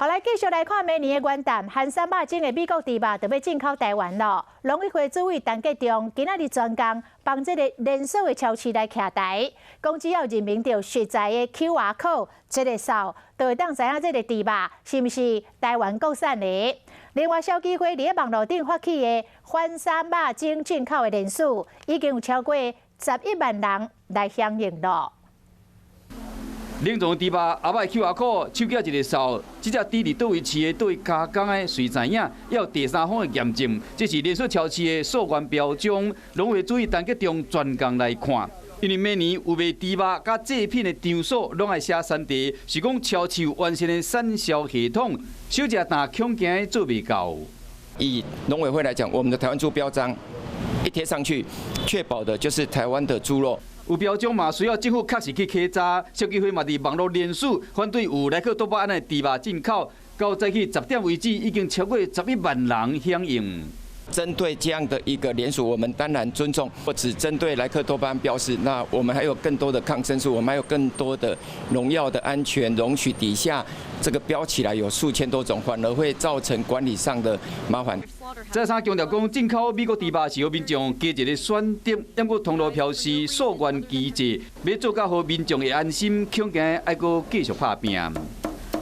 好，來繼續來看明年的元旦，含三肉精的美國豬肉就欲進口台灣囉。農委會主委陳吉仲今仔日專工幫這个連鎖的超市來徛台，講只要認明著食材的 QR code，一个掃，就會當知影這个豬肉是毋是台灣國產的。另外，消基會佇網路頂發起的反三肉精進口的聯署，已經有超過11萬人來響應囉。冷藏豬肉後擺 QR code，手機一个掃，這隻豬佇佗位飼的，佗位加工的，隨知影，要有第三方的驗證，這是連鎖超市的溯源標章。農委會主委陳吉仲專工來看，因為每年有賣豬肉佮製品的場所，攏愛寫產地，是講超市有完善的產銷系統，小食擔恐驚做袂到。以農委會來講，我們的台灣豬標章一貼上去，確保的就是台灣的豬肉。有標章嘛，需要政府確實去稽查。消基會嘛，佇網路聯署反對有萊克多巴胺的豬肉進口，到早起10點為止，已經超過11萬人響應。針對這樣的一個聯署，我們當然尊重，不只針對萊克多巴胺標示，那我們還有更多的抗生素，我們還有更多的農藥的安全容許底下，這個標起來有數千多種，反而會造成管理上的麻煩。再三強調講，進口美國豬肉是予民眾加一个選擇，毋過通路標示溯源機制，欲做到予民眾會安心，恐驚愛閣繼續拍拚。